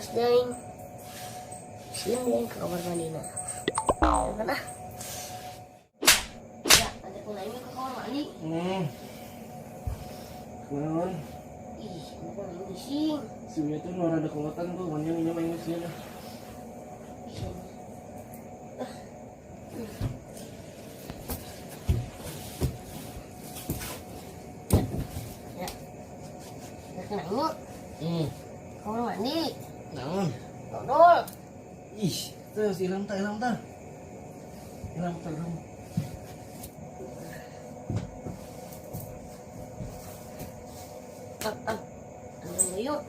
Haus aing. Sieun aing ke kamar mandina. Kan ah. Ya, antarkeun aing ke kamar mandi. Kunaon? Ih, bukan aing bising. Si Uya tuh nu rada kolotan tuh, manya minjem aing geus sieun ah. Ih, ya. Ya. Antarkeun aing yuk. Kamar mandi. Naon? Dodol. Ih, terus hilang tah, hilang tah. Hilang tah, hilang. Ah, ah. Antarkeun yuk.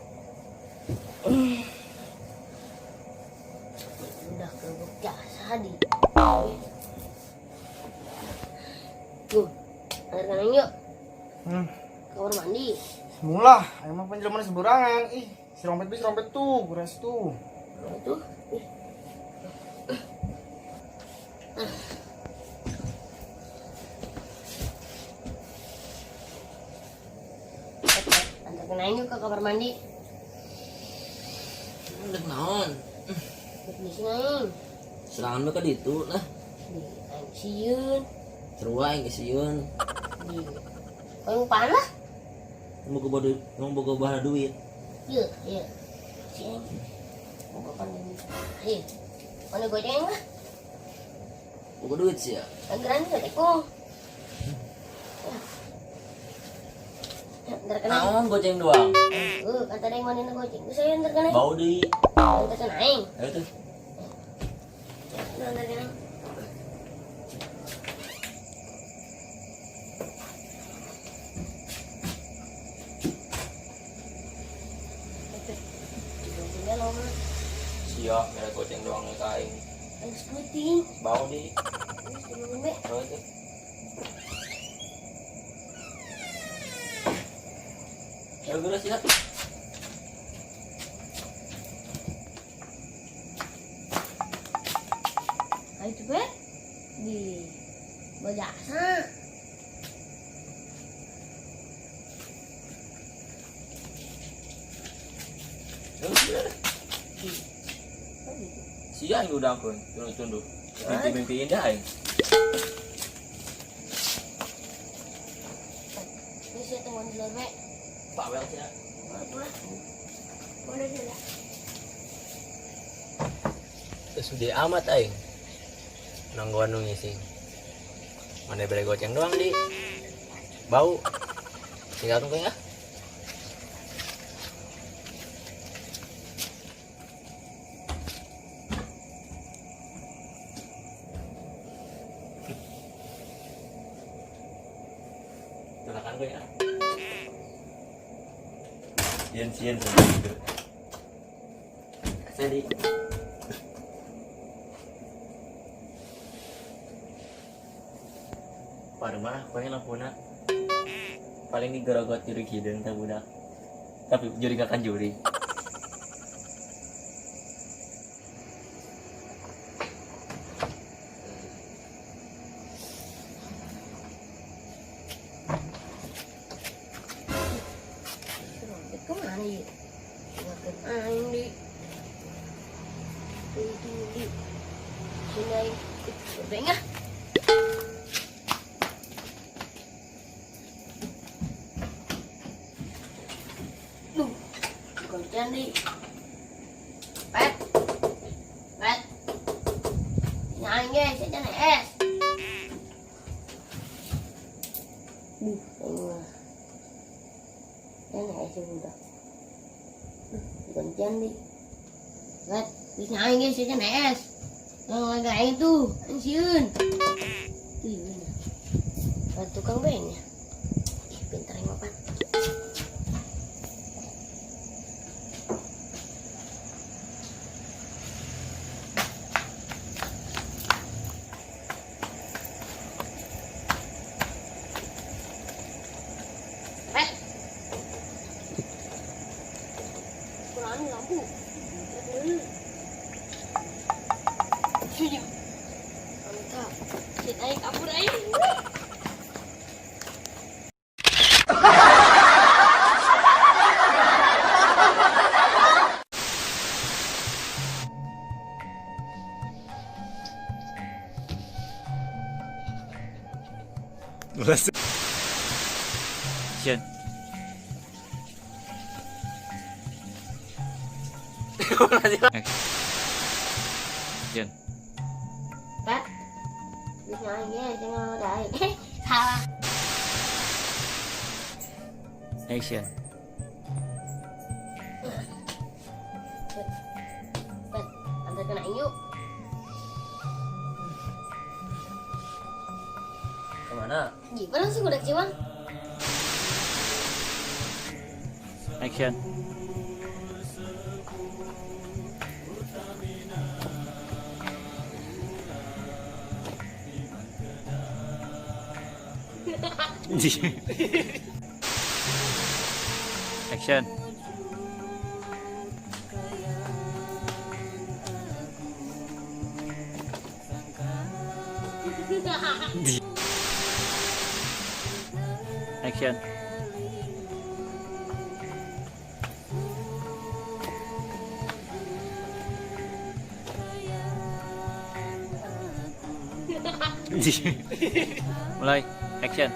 Udah kerupuk jasa di. Tuh, antarkeun aing yuk. Kamar mandi. Semula, emang penjelmaan seburangan. Ih, si rompet bis rompet tuh, beres tuh. Nah, itu. Ih. Antarkeun aing yuk ke kamar mandi. Udah naon? Di sini aing. Serangan lu ka ditu lah. Di aing sieun. Seru aing sieun. Di aing panah. Emang boga duit, emang boga bahala duit. Iya, iya. Si aing. Boga pan. Iya. Mana goceng lah. Boga duit sih ya. Anggaran teh ku. Ya, ntar kena. Naon goceng doang. Kata ada yang mana goceng. Saya ntar kena. Bau deui. Ntar kena aing. Ayo tuh. Ya, ntar kena. Sia, mere goceng doang ka aing. Harus penting. Bau deui. Harus turun be. Ayo tuh. Ayo geura sia. Ayo tuh be. Di bajasa. Ayo geura. Sia aing udah pun, tunduk-tunduk. Mimpi-mimpi indah aing. Ini saya tunggu di luar be. Bawel sia. Boleh. Boleh sudah. Terus udah amat aing. Nangguan nu ngising. Mana bere goceng doang di. Bau. Tinggal tunggu ya. Tulakan gue ya. Sieun sieun gitu. Sedih. Parmah, pengen lampuna. Paling digerogot jurig hideung tah budak. Tapi jurig akan jurig. Kemana ya? Tinggalkan aing di. Itu di. Sini aing. Bebeng ah. Duh, kuncian di. Pet. Pet. Ini aing guys, saya jangan es. Duh, aing mah. Ini es budak. Kuncian di. Pet, bisa aing guys, saya jangan es. Yang lagi aing tuh, aing sieun. Ih, ini. Ada tukang beng ya. Ih, pintar yang mapan. Pet. Kurang lampu. Sini. Mantap. Si naik kabur aing. Action. Action. Pat. Bisa aing ge sing ngomong aing. Salah. Action. Pat, antarkan aing yuk. Kemana? Gimana sih udah ciuman? Action. Action. Action. Mulai. Action.